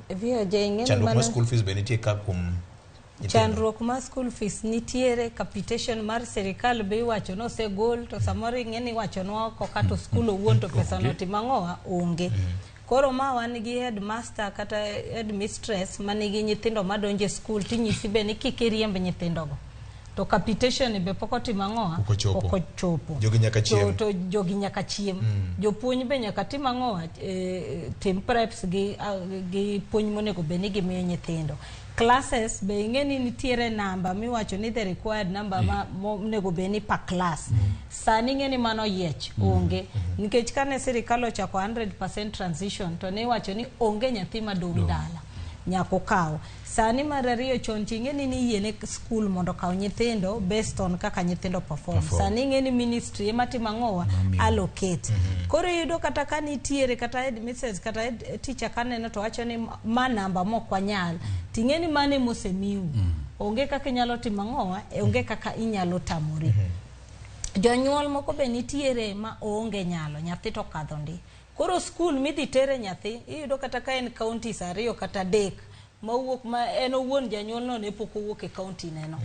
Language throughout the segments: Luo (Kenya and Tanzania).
VOJ ing'e ni Chandruok mar mano school fees be nitie ka kuom nyithindo. Chandruok mar school fees nitiere, capitation mar sirikal be iwacho ni osegol, to samoro ing'e ni iwachonwa oko kata skul owuon to pesa no timo ang'owa onge. Koro ma wan gi headmaster kata headmistress manigi nyithindo madonjo e skul, tinyisi be ni kik iriemb nyithindogo. To capitation be pok otimo ang'owa? Pok ochopo. Pok ochopo. Jogi nyaka chiem. To jogi nyaka chiem. Jopuonj be nyaka tim ang'owa? Tim preps gi puonj monego bed ni gimiyo nyithindo. Classes be ing'e ni nitiere namba miwacho ni the required number ma monego bed ni per class. Sani ing'e ni mano yiech onge. Nikech kane sirikal ochako 100% transition, to niwacho ni onge nyathi madong' dala. Nyaka okaw. Sani mar ariyo, chon to ing'e ni niyiene skul mondo okaw nyithindo based on kaka nyithindo perform. Perform. Sani ing'e ni ministry ema timo ang'owa? Allocate. Koro iyudo kata ka nitiere kata headmistress kata head teacher kaneno to wacho ni ma namba mok wanyal. Ting'e ni mano emosemiu. Onge kaka inyalo timo ang'owa, onge kaka inyalo tamori. Jonyuol moko be nitiere ma oonge nyalo, nyathi to okadho ndi. Koro skul midhi tere nyathi, iyudo kata ka en counties 2 kata 3 mawuok ma en owuon janyuol no ne pok owuok e county neno.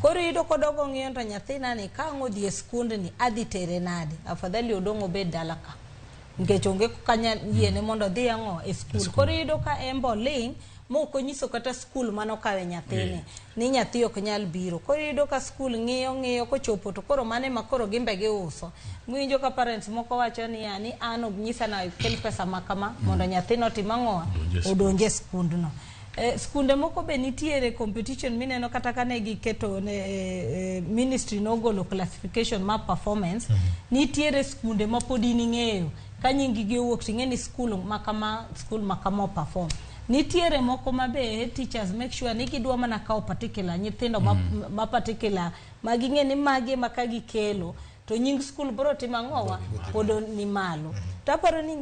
Koro iyudo kodogo ng'iyo to nyathina ni ka ang' odhi e skundni adhi tere nade? Afadhali odong' obed dala ka. Nikech onge kaka anyal yiene mondo odhi ang'o e skul. Koro iyudo ka en be oling' mok onyiso kata skul manokawe nyathini ni nyathi ok nyal biro. Koro iyudo ka skul ng'iyo ng'iyo kochopo to koro mano ema koro gimbe giuso. Miwinjo ka parents moko wacho niya ni an ok nyisa na kel pesa ma kama mondo nyathino otim ang'owa? Odonj e skundno. Skunde moko be nitiere competition mineno kata kane giketo ne ministry nogolo classification mar performance, nitiere skunde ma pod in ing'eyo ka nying gi owuok ting'e ni skul ma kama, skul ma kama o perform. Nitiere moko ma be head teachers make sure ni gidwa mana kawo particular nyithindo ma particular ma ging'e ni magi ema ka gikelo to nying skul biro timo ang'owa? Pod ni malo. To aparo ni